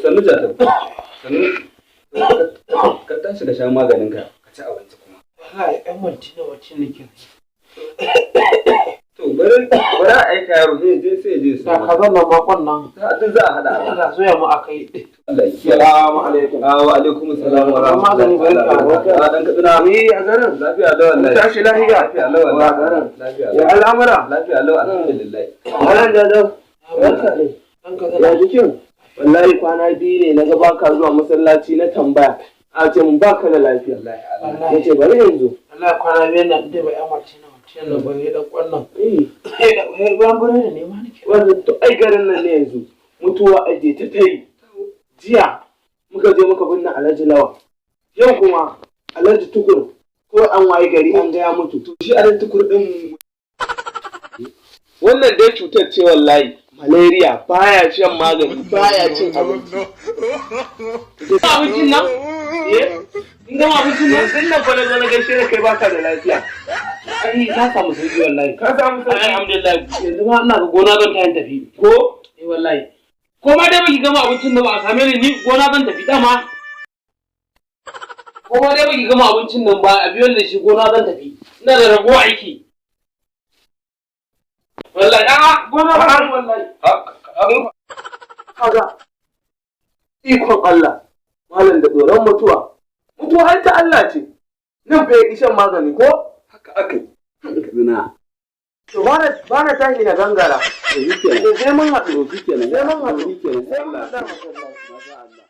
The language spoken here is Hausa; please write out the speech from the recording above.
Sannu Jatau. Sannu. Ka tashi ka sha maganin ka, ka ci abinci kuma. Wallahi ɗan maltina wacce nake. To bari bari a aika yaro sai je su. Da kazan nan makon nan. Duk za a hada a Da soya mu akai. Allah ya kiyaye. Salamu alaikum. Wa alaikum salam wa Magani rahmatullahi bari wa barakatuh. Ah, dan Katsina. Eh, a garin. Lafiya lau wallahi. Tashi lafiya. Lafiya lau wallahi. Wa garin. Lafiya Ya lau. al'amura. Lafiya lau, alhamdulillah. Malam Jatau. Barka dai. Ɗan kaza. Ya jikin? Wallahi kwana 2 ne na ga baka zuwa masallaci, na tambaya. A ce mun baka da lafiya. Wallahi Allah. Na ce bari yanzu. Wallahi kwana 2 nan dai ba ƴan maltina wacce nan ba ya ɗan ƙwannan. Eh, Eh, ban biredi ne ma nake. wannan to ai garin nan ne yanzu. Mutuwa aje ta tayi. Jiya muka je muka binne Alhaji Lawa. Yau kuma Alhaji Tukur ko an waye gari an ga ya mutu. To shi Alhaji Tukur din? Wannan dai cutar ce wallahi. Malaria, baya shan magani, baya cin abinci. Abincin nan? Eh? Kin gama abincin nan? Yanzu nan fa na zo na gaishe da kai baka da lafiya. Ai na samu sauki wallahi. Ka samu sauki? Alhamdulillah. Yanzu ma ina ga gona zan tafi tafi. Ko? Eh wallahi. Ko ma dai baki gama abincin nan ba, a same ni, ni gona zan tafi dama. Ko ma dai baki gama abincin nan ba, a biyon da shi, gona zan tafi. Ina da rago aiki. Wallahi a'a, gona ba ni wallahi. Kaga ikon Allah, malam, da tsoron mutuwa. Mutuwa har ta Allah ce. Nan fa ya shan magani ko? Haka aka yi. Katsina. To bana tashi na gangara. To shi kenan. Sai mun haɗu. To shi kenan. Sai mun haɗu. To shi kenan. Sai mun Allah. haɗu a masallaci. Masha Allah.